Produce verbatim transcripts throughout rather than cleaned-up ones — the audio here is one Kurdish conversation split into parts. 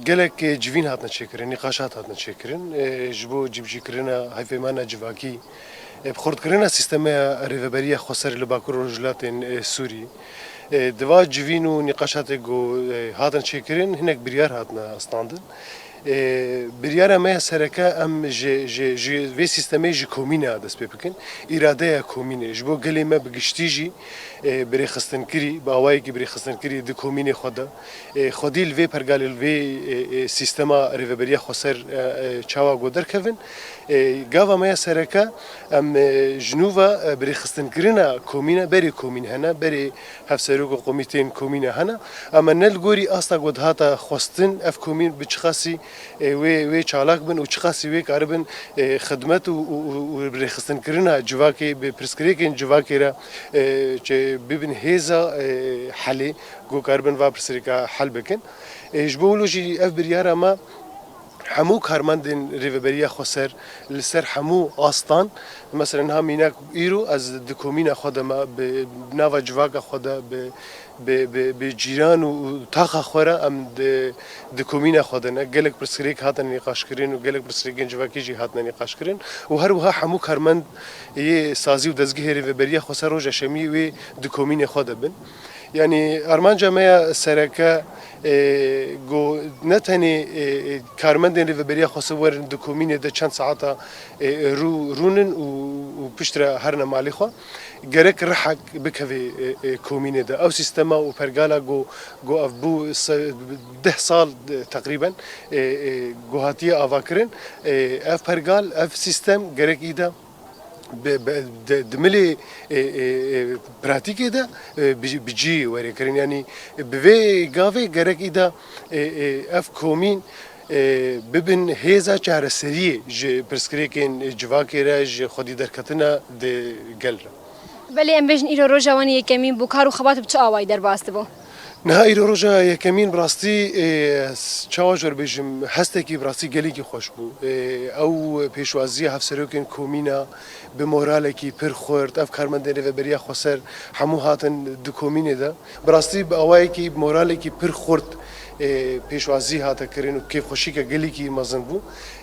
Gelek, e, civîn hatine çêkirin, nîqaşat hatine çêkirin. E, ji bo cîbicîkirina hevpeymanên civakî, e, bi xurtkirina sîstemeya rêveberiya xweser li Bakur û Rojhilatên, e, Sûrî. E, di va civîn û nîqaşatê ku, e, hatin çêkirin, hinek biryar hatine standin. E, biryara me ya sereke em ji, ji, ji vê sîstemê ji komîne dest pê bikin. Îradeya komînê ji bo gelê me bi giştî jî, e, bi rêxistinkirî, bi awayekî bi rêxistinkirî di komînê xwe de, e, xwedî li vê pergalê, li vê, e, e, sîstema rêveberiya xweser, e, e, çawa ku derkevin. E, gava me ya sereke, em, e, ji nû ve, e, bi rêxistinkirina komîne, berê komîn hene, berê hevserok û komîteyên komîne hene. Em ne li gorî asta ku dihata xwestin ev komîn bi çiqasî, e, wê, wê çalak bin û çiqasî wê karibin, e, xidmet û, û, û, û bi rêxistinkirina civakê, bi pirsgirêkên civakê re, e, çi bibin hêza, e, helê, ku karibin va pirsgirêka hel bikin. E, ji bo wilo jî ev biryara me hemû karmendên Rêveberiya Xweser li ser hemû astan, mesela niha mînak îro ez di komîna xwe de me, bi nava civaka xwe de, bi, bi, bi, bi cîran û, û taxa xwe re em di, di komîna xwe de ne. Gelek pirsgirêk hatine nîqaşkirin û gelek pirsgirêkên civakî jî hatine nîqaşkirin û her wiha hemû karmend yê sazî û dezgehê Rêveberiya Xweser roja şemiyê wê di komînê xwe de bin. Yanî armanca me ya sereke, e, ku ne tenê, e, e, karmendên Rêveberiya Xweser werin di komînê de çend saeta, e, e, rû, rûnin û, û piştre herine malê xwe. Gerek rihek bikeve, e, e, komînê de. Ew sîstema û pergala ku, ku ev bû se-, deh sal, e, teqrîben, e, e, ku hatiye avakirin. E, ev pergal, ev sîstem gerek î de bi, bi, di, di milê, e, e, e, pratîkê de, e, bi, bi cî were kirin. Yanî bi vê gavê gerek îda, e, e, ev komîn, e, bibin hêza çareseriyê ji pirsgirêkên civakê re, ji xwedî derketina di gel re. Belê, em bêjin îro roja wan ê yekemîn bû, kar û xebat bi çi awayî derbas dibû? Niha îro roja yekemîn bi rastî, e, çawa jor bêjim, hestekî bi rastî gelekî xweş bû. E, ew pêşwaziya hevserokên komîna bi moralekî pir xurt, ev karmendên Rêveberiya Xweser hemû hatin di komînê de. Bi rastî bi awayekî moralekî pir xurt, e, pêşwazî hate kirin û kêfxweşîke gelekî mezin bû.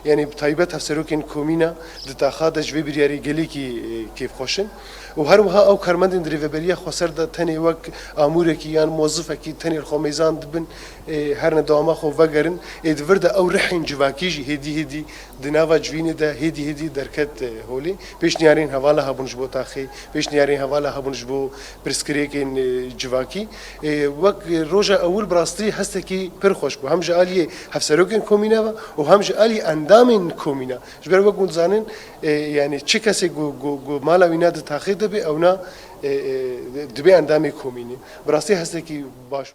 Yanî bi taybet hevserokên komîna di taxa de ji vê biryarê gelekî, e, kêfxweş in. Û her wiha ew karmendên di Rêveberiya Xweser de tenê wek amûrekî yan mozifekî tenê li xwe mêzan dibin, ê, herine dewama xwe vegerin. Ê, di vir de ew rihên civakî jî hêdî hêdî di nava civînê de hêdî hêdî derket, e, holê. Pêşniyarên hevala hebûn ji bo taxê, pêşniyarên hevala hebûn ji bo pirsgirêkên, e, civakî. Ê, wek roja ewil bi rastî hestekî pir xweş bû. Hem ji aliyê hevserokên komîna ve û hem ji aliyê endamên komîna. Ji ber wek hûn dizanin, e, yanî çi kesê ku, ku, ku mala wî ne di taxê de be, ew na, e, e, dibe endamê komînê. Bi rastî hestekî baş bû.